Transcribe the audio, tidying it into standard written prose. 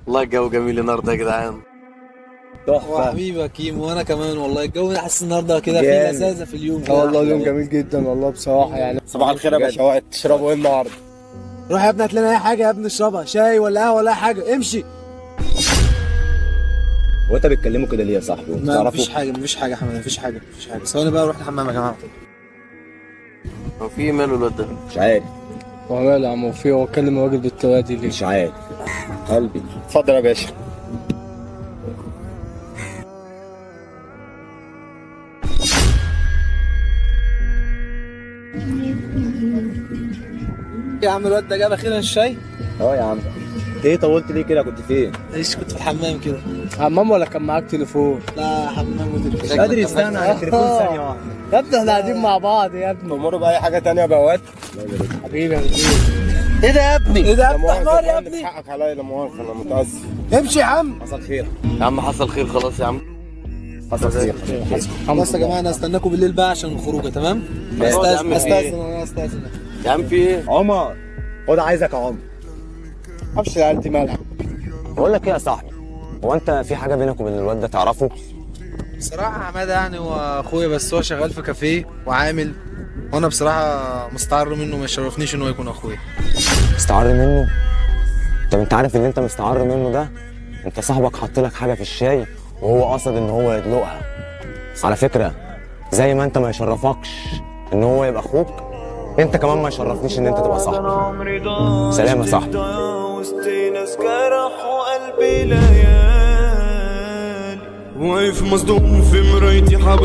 والله الجو جميل النهارده يا جدعان. تحفة. وحبيبي يا كيمو، وانا كمان والله الجو حاسس النهارده كده في جامد. لذاذه في اليوم اه كده. والله اليوم جميل جدا والله بصراحة يعني. صباح الخير يا باشا، تشربوا ايه النهارده؟ روح يا ابني هات لنا اي حاجة يا ابني نشربها، شاي ولا قهوة ولا اي حاجة، امشي. هو انت بتكلمه كده ليه يا صاحبي؟ وانت ما تعرفه؟ مفيش حاجة، مفيش حاجة يا حماد، مفيش حاجة، مفيش حاجة. ثواني بقى اروح الحمام يا جماعة. هو في إيه ماله الواد ده؟ مش عارف. هو ماله يا عم؟ في هو اتكلم الراجل بالطريقة دي ليه؟ مش عارف قلبي. اتفضل يا باشا. يا عم الواد ده جاب اخيرا الشاي. اه يا عم، انت ايه طولت ليه كده؟ كنت فين؟ ايش كنت في الحمام كده؟ حمام ولا كان معاك تليفون؟ لا حمام وتليفون. مش قادر يستنى على التليفون ثانية واحدة. يا ابني احنا قاعدين مع بعض يا ابني. تمروا بأي حاجة تانية يا بوات؟ حبيبي يا كبير. ايه ده يا ابني؟ ايه ده يا لا ابني؟ مؤاخذة حمار يا يا فندم، ابني. حقك عليا، لا مؤاخذة، أنا متأسف. امشي يا عم. حصل خير. يا عم حصل خير خلاص يا عم. حصل خير. خلاص يا جماعة، انا استناكم بالليل بقى عشان الخروجه، تمام؟ يا استاذن عم في استاذن إيه؟ انا استاذن. يا عم في ايه؟ عمر خد، عايزك يا عمر. معرفش العيال دي مالها. بقول لك ايه يا صاحبي، هو انت في حاجة بينك وبين الواد ده تعرفه؟ بصراحة حمادة يعني هو اخويا، بس هو شغال في كافيه وعامل، وانا بصراحة مستعر منه، ما يشرفنيش ان هو يكون اخويا. مستعر منه؟ طب انت عارف ان انت مستعر منه ده؟ انت صاحبك حط لك حاجة في الشاي وهو قصد ان هو يدلقها. على فكرة، زي ما انت ما يشرفكش ان هو يبقى اخوك، انت كمان ما يشرفنيش ان انت تبقى صاحبي. سلام يا صاحبي. وسط ناس جرحوا قلبي ليالي، واقف مصدوم في مرايتي حبايبي.